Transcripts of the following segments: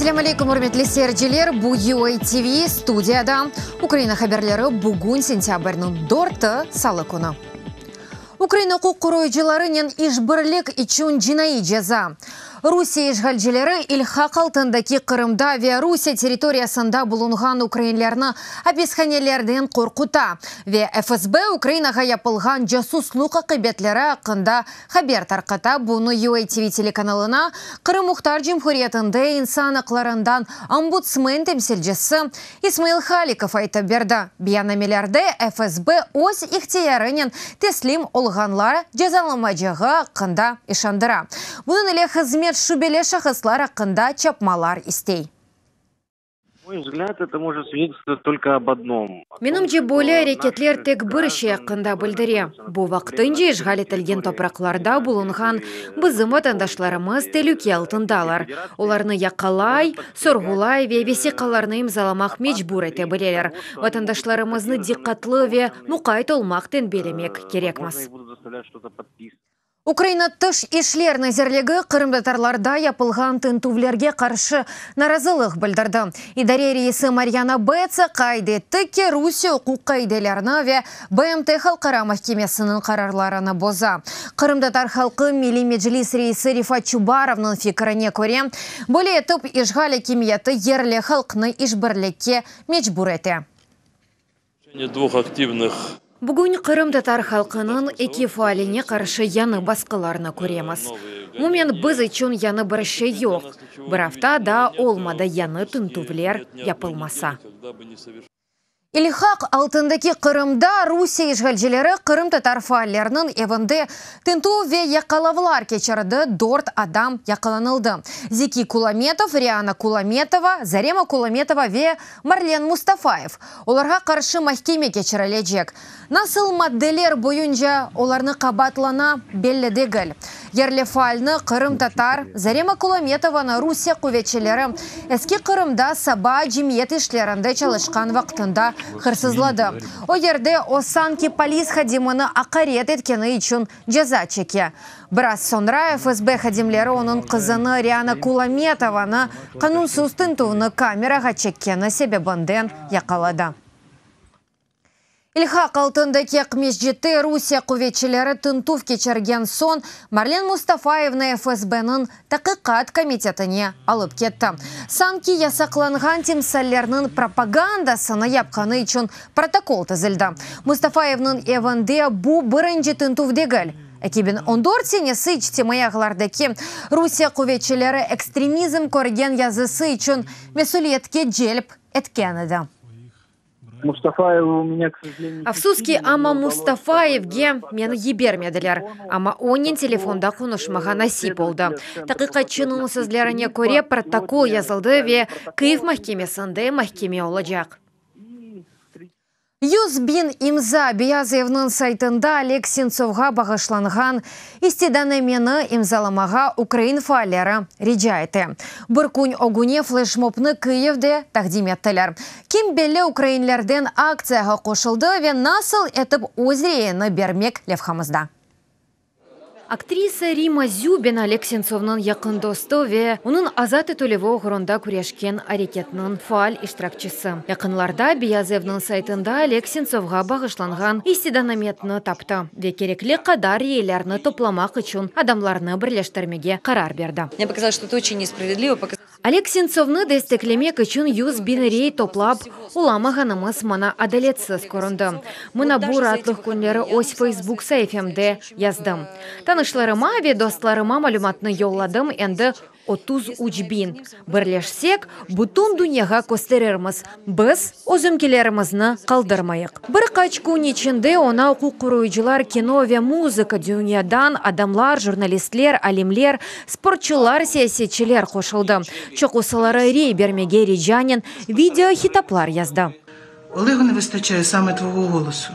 Esselâm aleykum, ürmetli seyirciler! Bu UA TV, studiyada Ukraina haberleri, bugün sentâbrniñ dörtü, salı künü. Ukraina uquq qoruyıcılarınen işbirlik içün cinaiy ceza. Rusiye işğalcileri ilhaq altındaki Qırımda ve Rusiye territoriyasında bulunğan ukrainlerni apishanelerden qorquta ve FSB Ukrainağa yapılğan casuslıq aqibetleri aqqında haber tarqata. Bunı UA TV telekanalına Qırım Muhtar Cumhuriyetinde insan aqlarından ombudsmen temsilcisi İsmail Halikov aytıp berdi. Beyannamelerde FSB öz ihtiyarınen teslim olğanlar cezalamacağı aqqında işandıra. Bunıñ ile hızmet şübeli şahıslar aqqında çapmalar istey. Menimce, böyle areketler tek bir şey aqqında bildire, bu vaqtınca işğal etilgen topraqlarda bulunğan bizim vatandaşlarımız telüke altındalar, olarnı yaqalay, sorğulay ve vesiqalarnı imzalamaq mecbur ete bileler. Vatandaşlarımıznı diqqatlı ve muqayt olmaq tenbiyelemek kerekmiz. Ukraina Tış işler nazirligi qırımtatarlarda yapılğan tintüvlerge qarşı narazılıq bildirdi. İdare reisi Maryana Betsa qayd etti ki, Rusiye uquq qaidelerini ve BMT Halqara mahkemesiniñ qararlarını boza. Qırımtatar halqı Milliy Meclis reisi Refat Çubarovnıñ fikrine köre, böyle etip işğal akimiyeti yerli halqnı işbirlikke mecbur ete. Bugün qırımtatar halqınıñ eki faaline qarşı yañı basqılarnı köremiz. Umumen, biz içün yañı bir şey yoq. Bir afta daa olmadı yañı tintüvler yapılmasa. İlhaq altındaki Qırımda Rusiye işğalcileri qırımtatar faalleriniñ evinde tintüv ve yaqalavlar keçirdi, dört adam yaqalanıldı, Zeki Kulametov, Riana Kulametova, Zarema Kulametova ve Marlen Mustafayev. Olarğa qarşı mahkeme keçirilecek. Nasıl maddeler boyunca olarnı qabaatlana, belli degil. Yerli faalni, qırımtatar Zarema Kulametovanı Rusiye quvetçileri Eski Qırımda saba cemiyet işlerinde çalışqan vaqtında hırsızladı. O yerde o sanki polis hadimini aqaret etkeni içün ceza çeke. Biraz soñra FSB hadimleri onıñ qızını Riana Kulametovanı qanunsız tintüvni kamerağa çekkeni sebebinden yaqaladı. İlhaq altındaki Aqmescitte Rusiye quvetçileri tintüv keçirgen soñ Marlen Mustafayevni FSBniñ Taqiqat komitetine alıp ketti. Sanki yasaqlanğan timsallerniñ propagandasını yapqanı içün protokol tizildi. Mustafayevniñ evinde bu birinci tintüv degil. 2014 senesi içtimaiy ağlardaki Rusiye quvetçileri ekstremizm körgen yazısı içün mesüliyetke celp etken edi. Afsus ki, amma Mustafayevge meni yibermediler, amma onen telefonda qonuşmağa nasip oldı. Taqiqatçınıñ sözlerine köre, protokol yazıldı ve Kyiv mahkemesinde mahkeme olacaq. 100.000 imza Beyaz evniñ saytında Oleg Sentsovğa bağışlanğan istidanameni imzalamağa ukrain faalleri rica ete. Bir kün ögüne fleşmobnı Kıyivde taqdim ettiler. Kim belli ukrainlerden aktsiyağa qoşuldı ve nasıl etip öz reyini bermek levhamızda. Aktrisa Rimma Zübina Oleg Sentsovnıñ yaqın dostu ve onıñ azat etilüvi oğrunda küreşken areketniñ faal iştirakçisi. Yaqınlarda Beyaz evniñ saytında Oleg Sentsovğa bağışlanğan istidanameni taptı ve kerekli qadar reylerni toplamaq içün adamlarnı birleştirmege qarar berdi. Oleg Sentsovnı desteklemek içün 100.000 rey toplap olamağanımız maña adaletsiz köründi. Mına bu raatlıq künleri öz Feysbuk saifemde yazdım. Tanışlarıma ve dostlarıma malümatnı yolladım, endi 33.000. Birleşsek, bütün dünyağa kösterirmiz, biz özümkilerimizni qaldırmayıq. Bir qaç kün içinde oña uquq qoruyıcılar, kino ve muzıka dünyadan adamlar, jurnalistler, alimler, sportçular, siyasetçiler qoşuldı. Çoqusıları rey bermege ricanen video hitaplar yazdı. Oleğu ne vıstaçaye same tvoğo ğolosu.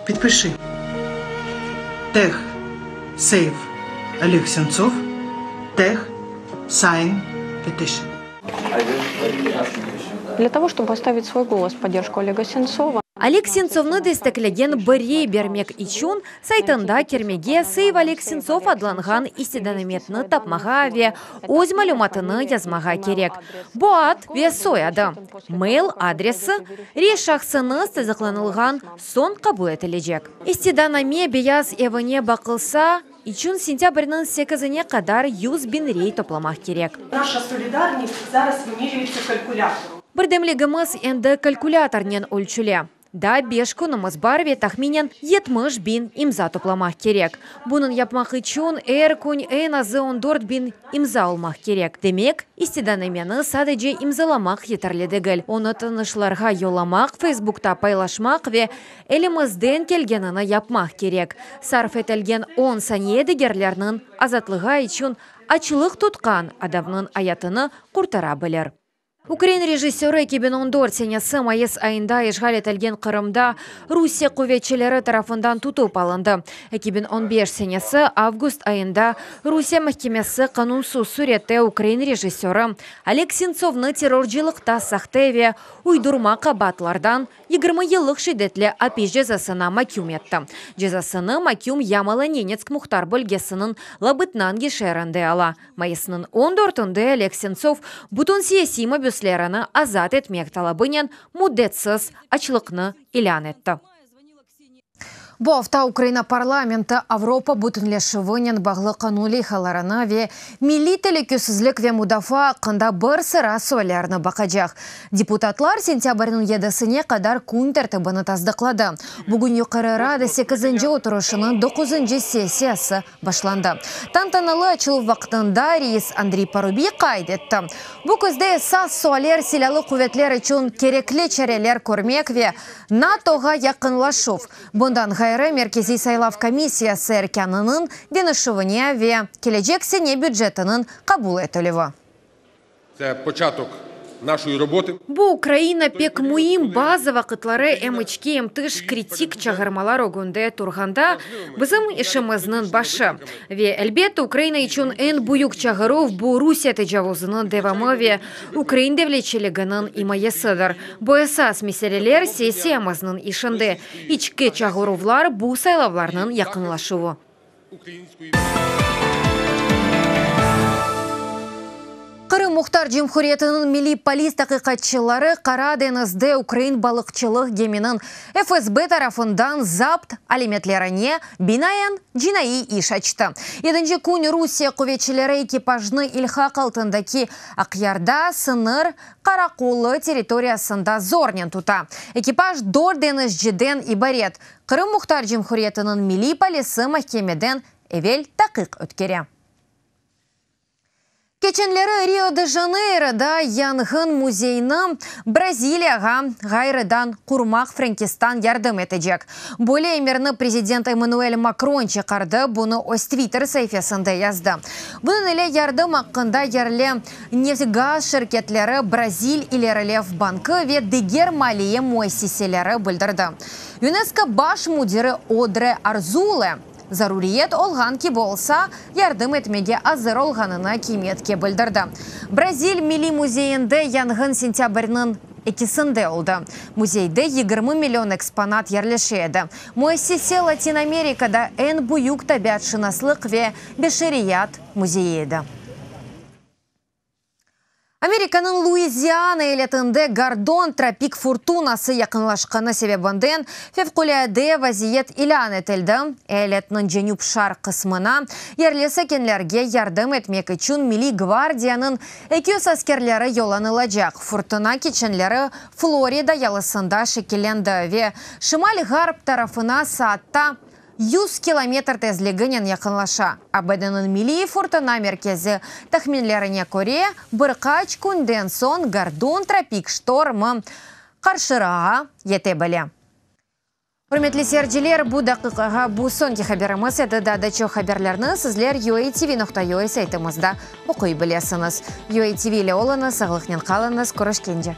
Pidpışi. Teg Save Oleg Sentsov Teg Sign Petition. Для того, чтобы оставить свой голос в поддержку Олега Сенцова. Oleg Sentsovnı desteklegen bir rey bermek içün saytında kirmege, SaveOlegSentsov adlanğan istidametni tapmağa ve öz malümatını yazmağa kerek. Bu ad ve soyadı, mail adresi, rey şahsıñız tasdıqlanılğan soñ qabul etilecek. İstidaname Beyaz evine baqılsa içün sentâbrniñ sekizine qadar 100.000 rey toplamaq kerek. Naşa solidarnist zaraz vımirüyetsâ kalkulâtorom. Birdemligimiz endi kalkulâtornen ölçüle. Daa beş künümiz bar ve tahminen 70.000 imza toplamaq kerek. Bunıñ yapmaq içün er kün eñ azı 14.000 imza olmaq kerek. Demek, istidanameni sadece imzalamaq yeterli degil, onı tanışlarğa yollamaq, Feysbukta paylaşmaq ve elimizden kelgenini yapmaq kerek. Sarf etilgen on saniye digerlerniñ azatlığı içün açlıq tutqan adamnıñ ayatını qurtara bilir. Ukrain rejissörı 2014 senesi mayıs ayında işğal etilgen Qırımda Rusiye quvetçileri tarafından tutıp alındı. 2015 senesi avgust ayında Rusiye mahkemesi qanunsız sürette ukrain rejissörı Oleg Sentsovnı terrorcılıqta sahte ve uydurma qabaatlardan 20 yıllıq şiddetli apis cezasına maküm etti. Cezasını maküm Yamalo-Nenetsk muhtar bölgesiniñ Labıtnangi şeerinde ala. Mayısnıñ 14-ünde Oleg Sentsov bütün siyasiy mabüslerini azat etmek talabınen müddetsiz açlıqnı ilân etti. Bu afta Ukraina parlamenti Avropa bütünleşüvinen bağlı qanun leyhalarını ve milliy telükesizlik ve mudafaa aqqında bir sıra suallerni baqacaq. Deputatlar sentâbrniñ yedisine qadar kün tertibini tasdıqladı. Bugün Yuqarı Rada sekizinci oturışınıñ doquzıncı sessiyası başlandı. Tantanalı açıluv vaqtında reis Andriy Parubiy qayd etti, bu küzde esas sualler silâlı quvetler içün kerekli çareler körmek ve NATOğa yaqınlaşuv, bundan ğayrı, Merkeziy saylav komissiyası erkânınıñ deñişüvine ve kelecek sene bücetiniñ qabul etilüvi. Tse poçatok naşoyi robotı. Bu Ukraina pek müim bazı vaqıtları em içki, em tış kritik çağırmalar ögünde turğanda bizim işimizniñ başı. Ve, elbette, Ukraina içün eñ büyük çağıruv bu Rusiye tecavuzınıñ devamı ve ukrain devletçiliginiñ imayesidir. Bu esas meseleler sessiyamıznıñ işinde. İçki çağıruvlar bu saylavlarnıñ yaqınlaşuvı. Qırım Muhtar Cumhuriyetiniñ milliy polis taqiqatçıları Qara deñizde ukrain balıqçılıq geminiñ FSB tarafından zapt alâmetlerine binaen cinaiy iş açtı. Yedinci kün Rusiye quvetçileri ekipajnı ilhaq altındaki Aqyarda sıñır qaraqolı territoriyasında zornen tuta. Ekipaj dört deñizciden ibaret. Qırım Muhtar Cumhuriyetiniñ milliy polisi mahkemeden evel taqiq ötkere. Keçenleri Rio-de-Janeyroda yanğın müzeyni Braziliyağa ğayrıdan qurmaq Frenkistan yardım etecek. Böyle emirni prezident Emmanuel Makron çıqardı, bunı öz Twitter saifesinde yazdı. Bunıñ ile yardım aqqında yerli neft-gaz şirketleri, Brazil ilerilev bankı ve diger maliye müessiseleri bildirdi. UNESCO baş müdiri Odre Arzule, zaruriyet olğan kibi olsa, yardım etmege azır olğanını akimiyetke bildirdi. Brazil Milliy müzeyinde yanğın sentâbrniñ ekisinde oldı. Müzeyde 20 million eksponat yerleşe edi. Müessise Latin Amerikada eñ büyük tabiatşınaslıq ve beşeriyat müzeyi edi. Amerikanıñ Luiziana eyaletinde Gordon tropik furtunası yaqınlaşqanı sebebinden fevqulâde vaziyet ilân etildi. Eyaletniñ cenüp-şarq qısmına yerli sakinlerge yardım etmek içün Milliy gvardiyanıñ 200 askerleri yollanılacaq. Furtuna keçenleri Florida yalısında şekillendi ve şimal-ğarp tarafına saatta 100 kilometr tezliginen yaqınlaşa. ABDniñ Milliy furtuna merkezi tahminlerine köre, bir qaç künden soñ Gordon tropik ştormı Qarşırağa yete bile. Ürmetli seyirciler, bu daqiqağa bu soñki haberimiz edi. Daa da çoq haberlerni sizler uatv.ua saytımızda oquy bilesiñiz. UATV ile oluñız, sağlıqnen qalıñız, körüşkence!